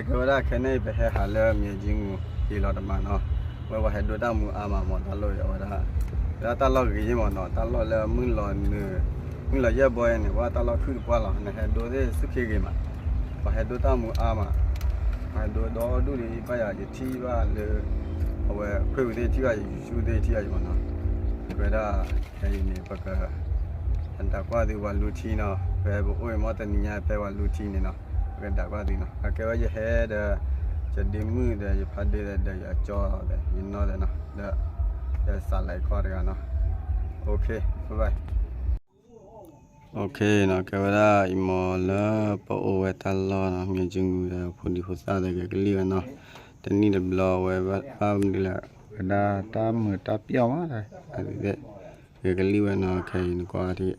ကဲဝဲဒၣ်ခဲန့ၣ် ပဟဲဟးလၢမ့ၢ်ကၠံမူၤ ဟ့ၣ်လီၤတမးနီၤ, ဝဲပှၤဟဲဒိတၢ်မူၤအါမးမး တၢ်လီၢ်အံၤ အဝဲဒၣ် ဝဲဒၣ်တၢ်လီၢ်ဂ့ၤမးနီၤ, တၢ်လီၢ်လၢမုၢ်လီၤနုာ် မုၢ်လီၤယဲၢ်ဘီအံၤန့ၣ် ဝဲတၢ်လီၢ်ခုၣ်တပှၢ်လီၤ, နဟဲဒိသ့ၣ်ဆူၣ်ခ့ဂ့ၤမး, ပှၤဟဲဒိတၢ်မူၤအါမး, ပှၤဟဲဒိဒီဒူၣ်ဒီး ဘၣ်ယၤယထံၣ်ဘၣ်လၢ အဝဲခွ့ၣ်ဝံၤသ့ၣ်ထံၣ်ဘၣ်ယ YouTube သ့ၣ်ထံၣ်ဘၣ်ယမးနီၤ, ဝဲဒၣ် ခဲအံၤန့ၣ် ပက ဒၣ်ကွၢ်သုပှၤလူထံနီၤ, ဖဲပအိၣ်အံၤမ့ၢ်တနံၤညါ ဖဲပှၤလူထံန့ၣ်နီၤ, ပကဒၣ်ကွၢ်သုနီၤ, အကဲဝဲယဟဲဒီး ယဒ့မုၣ်ဒီး ယဖါဒ့ဒီး ယကၠီဒီး ယနီၢ်ဒီးနီၤ, ဒီး ဒီးစးလဲၤခီတဂၤနီၤ, OK, bye bye. OK နီၤ, ကဲဝဲဒၣ်အံၤမ့ၢ်လၢပအိၣ်ဝဲတၢ်လီၢ်နီၤ, မ့ၢ်ကၠံမူၤဒီး ဖိဒံဖိသၣ်ဒီး ဂဲၤကလံၣ်ဝဲနီၤ, တနံၣ်တဘျီဝဲဘၣ်မနုၤလဲၣ်, ဝဲဒၣ်တၢ်မုာ်တၢ်ပျီၢ်မး, ဂဲၤကလံၣ်ဝဲနီၤ, ခဲအံၤနကွၢ်ထံၣ်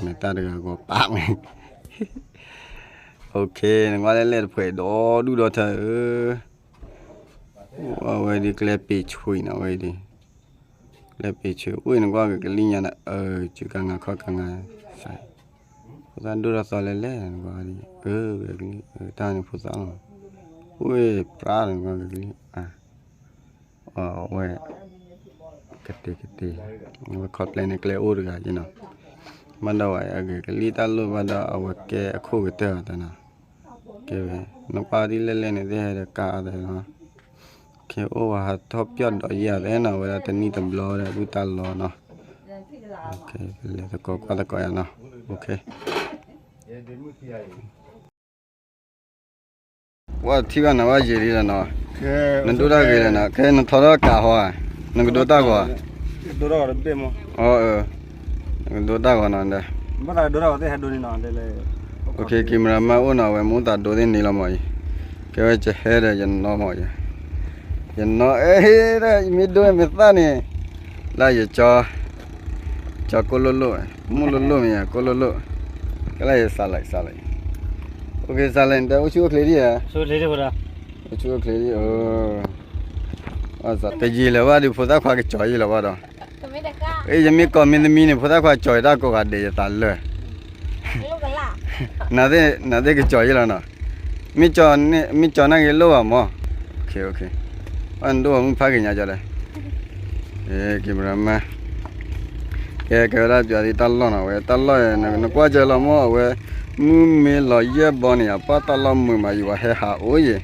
မဲာ်သၣ်တဂၤဂီၤပာ်ဝဲ OK, နကွၢ်လၢလဲၣ်တဖှဲးဒီဒူၣ်ဒီထၢဧၢ, အဝဲဒ်ကျဲပ့ၤဆွံနီၤ, အဝဲဒ် ကျဲပ့ၤဆွံ အိၣ်နကွၢ်ဂဲၤကလံၣ်ညါန့ၣ် အၢ စုကငါခီၣ်ကငါ ဖိသၣ်ဒိၣ်ထီၣ်သီလဲၣ်လဲၣ် နကွၢ်ဒ် အၢ ဂဲၤကလံၣ် တၢ်န့ၣ်ဖိသၣ်လီၤ, အိၣ်ပြါဒီးနကွၢ်ဂဲၤကလံၣ် အဝဲ ကတဲာ်ကတဲာ်, အဝဲခီပျဲန့ၣ်ကျဲအိၣ်တဂၤက့နီၤ, ဘၣ်ဒီးဝဲအဂဲၤကလံၣ်တၢ်လိၣ်ဘၣ်ဒီး အဝဲကဲအခိၣ်ကတၢၢ်အီၤတနီၤ, ကဲဝဲ နကွၢ်ဒ်လဲၣ်လဲၣ်န့ၣ် သ့ၣ်ဟဲဒီးကါအီၤတနီၤ, ခဲအိၣ်ဝဲဟးထီၣ်ပျီၢ်ဒီးယၤသဲနီၤ, ဝဲဒၣ်တနံၣ်တဘျီဒီး ဒုၣ်တၢ်လီၤနီၤ, ကလဲၤသကိးကွၢ်သကိးယၤနီၤ, ဝဲထံၣ်ဘၣ်နၤဘၣ်ယံာ်လံလီၤနီၤ, နဒိၣ်တၢ်ဂ့ၤလီၤနီၤ, ခဲနထီထီၣ်ကးဟီဧါ, နကဒိတၢ်ဂီၤ, နကဒိတၢ်ဂီၤနီၤ, camera man အိၣ်နီၤ အဝဲမူသးဒိသ့ၣ်န့ၣ်လီၤမးအံၤ, ကဲဝဲကဟဲဒီးယနီၢ်မးအံၤ, ယနီၢ်အဲၣ်ဒီး ယမ့ၢ်ဒိမ့ၢ်သၣ်န့ၣ်, လၢယကၠီ ကၠီကိၢ်လိၣ်လိၣ်, မိၢ်လိၣ်လိၣ်မ့ၢ်ယၤ ကိၢ်လိၣ်လိၣ်, ကဲလၢယစးလဲၤစးလဲၤ, အိၣ်က့ၤစးလဲၤ နတဲအိၣ်ဆူၣ်အိၣ်ချ့ဒ်ဧါ, အိၣ်ဆူၣ်အိၣ်ချ့ဒ်ဧါ, တယံာ်လၢၤဘၣ်ဒီး ဖိသၣ်ခွါကကၠီယလီၤဘၣ်ဒီး, ယမ့ၢ်ကိးမ့ၢ်သမံန့ၣ် ဖိသၣ်ခွါကၠီယတၢ်ကိးဂၤဒဲးယသးလၢာ် နသ့ၣ်ကကၠီယလီၤနီၤ, မ့ၢ်ကၠီနာ်က့ၤလိၣ်ဘၣ်မး, နဒိၣ်ဝဲမုၢ်ဖးဂ့ၤညါကၠီဒီး, camera man, ကဲကဲဝဲဒၣ်ပျးဒ်တၢ်လီၢ်နီၤ, ဝဲတၢ်လီၢ် နကွၢ်ကၠီလီၤမး အဝဲ မုၢ်မ့ၢ်လီၤယဲၢ်ဘီန့ၣ် အပၢ်တၢ်လီၢ်မုာ်မး ယဝဲဟဲဟးအိၣ်ယဲၢ်,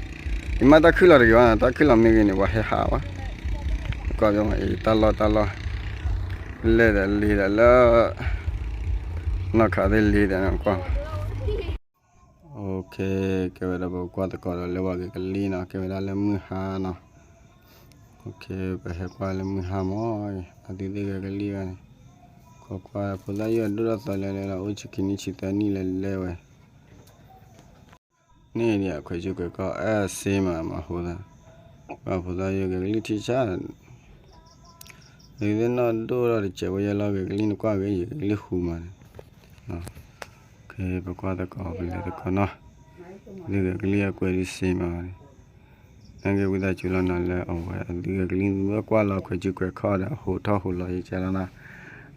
ယမ့ၢ်တၢ်ခုၣ်လီၤတဂ့ၤဘၣ်နီၤ, တၢ်ခုၣ်လီၤမ့ၢ်ဂ့ၤန့ၣ် ပှၤဟဲဟးဘၣ်, ကွၢ်မး တၢ်လီၢ်တၢ်လီၢ်, လဲၤဒီးလ့ၤဒီးလၢ နီၢ်ခးသ့ၣ်လ့ၤဒီးကွၢ် OK, ကဲဝဲဒၣ်ပကွၢ်သကိးဒီးလၢပှၤဂဲၤကလံၣ်နီၤ, ကဲဝဲဒၣ်လၢမုၢ်ဟါနီၤ, OK, ပဟဲကွၢ်လၢမုၢ်ဟါမး, အသုသ့ၣ်ဂဲၤကလံၣ်ဘၣ်န့ၣ်, ခိးကွၢ်ဖိသၣ်ယိၣ်ဒိၣ်ထီၣ်သီလဲၤလဲၤလီၤ, အိၣ်ဆံခံနံၣ်ဆံသၢနံၣ်လဲၤလဲၤဝဲ န့ၣ်ဒ်အခွဲးဆူၣ်ခွဲးကီၢ် အဲၣ်စ့မးမးဟိသး, ပှၤဖိသၣ်ယိၣ်ဂဲၤကလံၣ်ထံဆါ, ဒ်သ့ၣ်နီၣ်ဒိၣ်ထီၣ်တစဲးဝဲယဲလီၤ ဂဲၤကလံၣ်နကွၢ်ဂ့ၤ ယဂဲၤကလံၣ်ဃူမးန့ၣ်, ပကွၢ်သကိးပလဲၤသကိးနီၤ, ဒ်ဂဲၤကလံၣ်အကွဲးဒ်စ့မးန့ၣ်, နာ်က့ဝံသးစူၤလီၤနီၤ လၢအဝဲအသုဂဲၤကလံၣ် မ့ၢ်ကွၢ်လီၤခွဲးဆူၣ်ခွဲးကီၢ်ဒီး ဟိးထီၣ်ဟိးလီၤယကဲလီၤနီၤ,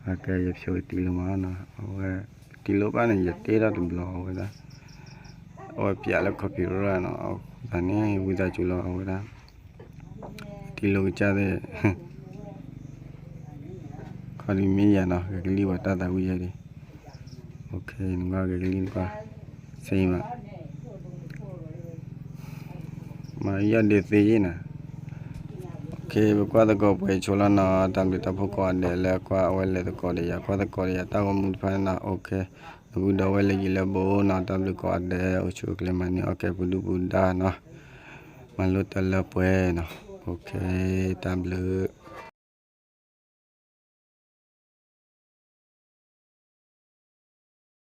အကဲယဖျိတံၤလိာ်မးနီၤ, အဝဲတံၤလိာ်ဘၣ်န့ၣ် ယတ့ထီၣ်တဘျီအဝဲဒၣ် အဝဲပျးလၢ copyright နီၤ, အဃိသတးန့ၣ် ဝံသးစူၤလီၤအဝဲဒၣ် တံၤလိာ်ကစၢ်သ့ၣ် ခီဒ်မ့ၢ်ယၤနီၤ ဂဲၤကလံၣ်ဝဲတၢ်သးဝံၣ်ယဲဒၣ်, နကွၢ်ဂဲၤကလံၣ်နကွၢ် စ့မး မၤယီၢ်ဒ့သ့ယဲၢ်နၤ, ပကွၢ်သကိးပှဲၤဆိလီၤနီၤ, တၢ်ဘျုးတၢ်ဖှိၣ်ကိးဂၤဒဲးလၢကွၢ်အဝဲလဲၤသကိးဒီးယၤ ကွၢ်သကိးဒီးယၤ တၢ်ဂီၤမူတဖၣ်န့ၣ်နီၤ, နပုၢ်ဒီဝဲၢ်လၢယံၤလၢဘူးနီၤ, တၢ်ဘျုးကိးဂၤဒဲး အိၣ်ဆူၣ်အိၣ်ချ့မၤန့ၢ်အီၣ်ကဲပူၤဒုၣ်ပူၤဒါနီၤ, မၤလိတၢ်လၢပှဲၤနီၤ, တၢ်ဘျုး